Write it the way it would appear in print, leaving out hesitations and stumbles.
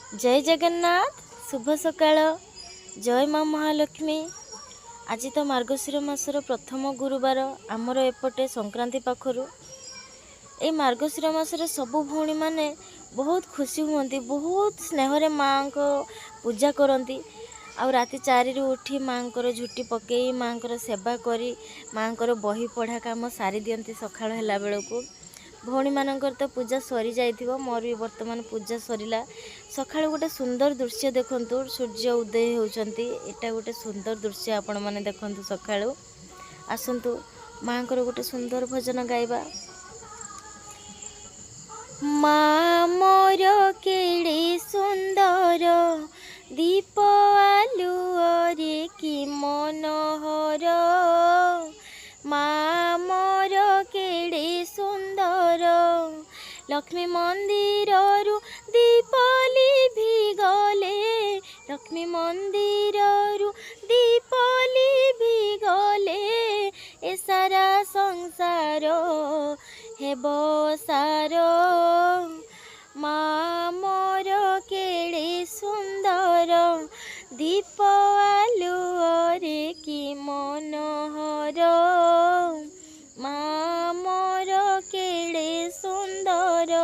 ଜୟ ଜଗନ୍ନାଥ, ଶୁଭ ସକାଳ, ଜୟ ମା ମହାଲକ୍ଷ୍ମୀ। ଆଜି ତ ମାର୍ଗଶିର ମାସର ପ୍ରଥମ ଗୁରୁବାର। ଆମର ଏପଟେ ସଂକ୍ରାନ୍ତି ପାଖରୁ ଏଇ ମାର୍ଗଶିର ମାସରେ ସବୁ ଭଉଣୀମାନେ ବହୁତ ଖୁସି ହୁଅନ୍ତି, ବହୁତ ସ୍ନେହରେ ମାଆଙ୍କ ପୂଜା କରନ୍ତି ଆଉ ରାତି 4ରୁ ଉଠି ମାଆଙ୍କର ଝୋଟି ପକେଇ, ମାଆଙ୍କର ସେବା କରି, ମାଆଙ୍କର ବହି ପଢ଼ା କାମ ସାରି ଦିଅନ୍ତି। ସକାଳ ହେଲା ବେଳକୁ ଭଉଣୀମାନଙ୍କର ତ ପୂଜା ସରିଯାଇଥିବ। ମୋର ବି ବର୍ତ୍ତମାନ ପୂଜା ସରିଲା। ସକାଳୁ ଗୋଟେ ସୁନ୍ଦର ଦୃଶ୍ୟ ଦେଖନ୍ତୁ, ସୂର୍ଯ୍ୟ ଉଦୟ ହେଉଛନ୍ତି। ଏଇଟା ଗୋଟେ ସୁନ୍ଦର ଦୃଶ୍ୟ, ଆପଣମାନେ ଦେଖନ୍ତୁ ସକାଳୁ। ଆସନ୍ତୁ, ମାଆଙ୍କର ଗୋଟେ ସୁନ୍ଦର ଭଜନ ଗାଇବା। ମା ମୋର କେଡ଼େ ସୁନ୍ଦର, ଦୀପ ଆଲୁଅରେ କି ମନୋହର। ମା ମୋର କେଡ଼େ ସୁନ୍ଦର, ଲକ୍ଷ୍ମୀ ମନ୍ଦିରରୁ ଦୀପ ଲିଭିଗଲେ, ଲକ୍ଷ୍ମୀ ମନ୍ଦିରରୁ ଦୀପ ଲିଭିଗଲେ, ଏ ସାରା ସଂସାର ହେବ ସାର। ମା ମୋର କେଡ଼େ ସୁନ୍ଦର, ଦୀପ ଆଲୁଅରେ କି ମନୋହର। ମା ମୋର କେଡ଼େ ସୁନ୍ଦର।